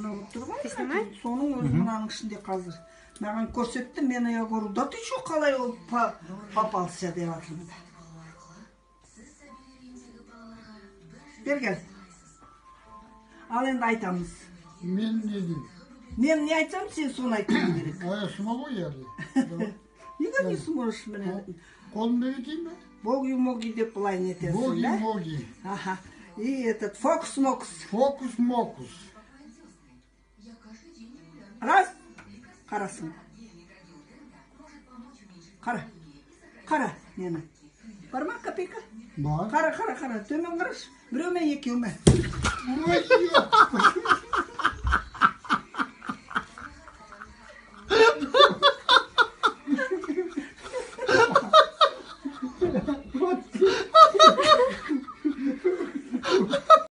Мынау тұр ғой. Ты снимаешь? Соның өзі мынаның ішінде қазір. Маған көрсетті, мен, я говорю, да ты че, қалай ол попался деп жатырмын да. Бері кел. Ал енді айтамыз. Мен не деймін? Мен не айтсам, сен соны айтуың керек. А я смогу я ли? Давай. Неге не сможешь, міне? Қолымды кетейін бе? Боги-моги деп былай нетесің, да? Боги-моги. Аха. И этот фокус-мокус. Фокус-мокус. Раз. Қарасын. Қара. Қара нені. Бар ма копейка? Бар. Қара, қара, қара. Төмен қарашы. Біреу ме, екеу ме? Ой, ёп.